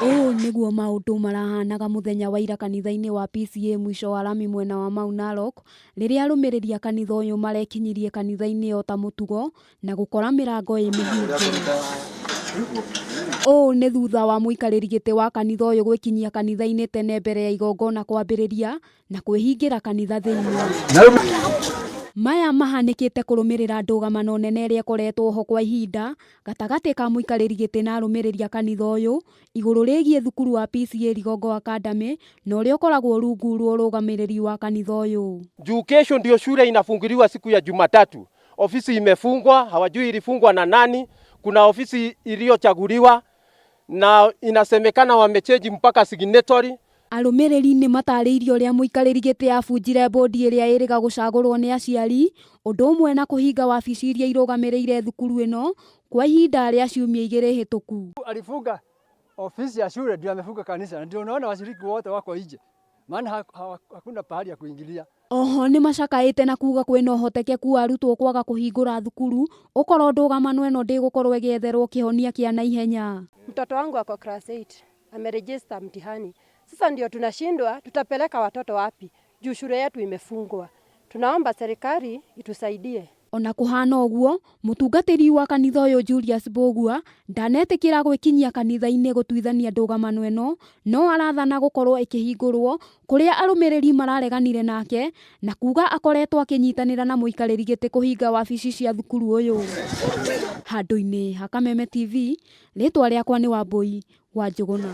Ũũ nĩguo maũndũ marahanaga mũthenya wa ira kanitha-inĩ wa PCEA mũico wa rami mwena wa Mau Narok, rĩrĩa arũmĩrĩri a kanitha ũyũ marekinyirie kanitha-inĩ o ta mũtugo na gũkora mĩrango ĩ mĩhinge. Ũũ nĩ thutha wa mũikarĩri gĩtĩ wa kanitha ũyũ gwĩkinyia kanitha-inĩ tene mbere ya igongona kwambĩrĩria na kwĩhingĩra kanitha thĩinĩ. Maya mahanĩkĩte kũrũmĩrĩra ndũgamano nene ĩrĩa ĩkoretwo ho kwa ihinda gatagatĩ ka mũikarĩri gĩtĩ na arũmĩrĩri a kanitha ũyũ igũrũ rĩgiĩ thukuru wa PCEA Rigongo Academy na ũrĩa ũkoragwo rungu rwa ũrũgamĩrĩri wa kanitha ũyũ. Juu kesho ndio shule inafunguliwa siku ya Jumatatu. Ofisi imefungwa, hawajui ilifungwa na nani. Kuna ofisi iliyochaguliwa na inasemekana wamechange mpaka signatory. Arũmĩrĩri nĩ matarĩirie ũrĩa mũikarĩri gĩtĩ abunjire bodi ĩrĩa ĩrĩga gũcagũrwo nĩ aciari ũndũ ũmwe na kũhinga wabici iria irũgamĩrĩire thukuru ĩno kwa ihinda rĩa ciumia 2 hĩtũku. Alifunga ofisi ya shule ndio amefunga kanisa na ndio unaona washiriki wote wako nje, maana hakuna pahali ya kuingilia. Oho nĩ macakaĩte na kuga kwĩna ũhotekeku wa arutwo kwaga kũhingũra thukuru ũkorwo ndũgamano ĩno ndĩgũkorwo ĩgĩetherwo kĩhonia kĩa naihenya. Mtoto wangu ako class 8, ameregister mtihani. Sasa ndio tunashindwa tutapeleka watoto wapi juu shule yetu imefungwa. Tunaomba serikali itusaidie. Ona kũhana ũguo, mũtungatĩri wa kanitha ũyũ Julius Mbũgua ndanetĩkĩra gwĩkinyia kanitha-inĩ gũtuithania ndũgamano ĩno no arathana gũkorwo ĩkĩhingũrwo kũrĩa arũmĩrĩri marareganire nake na kuga akoretwo akĩnyitanĩra na mũikarĩri gĩtĩ kũhinga wabici cia thukuru ũyũ. Handũ-inĩ ha Kameme TV, rĩtwa rĩakwa nĩ Wambui wa Njũgũna.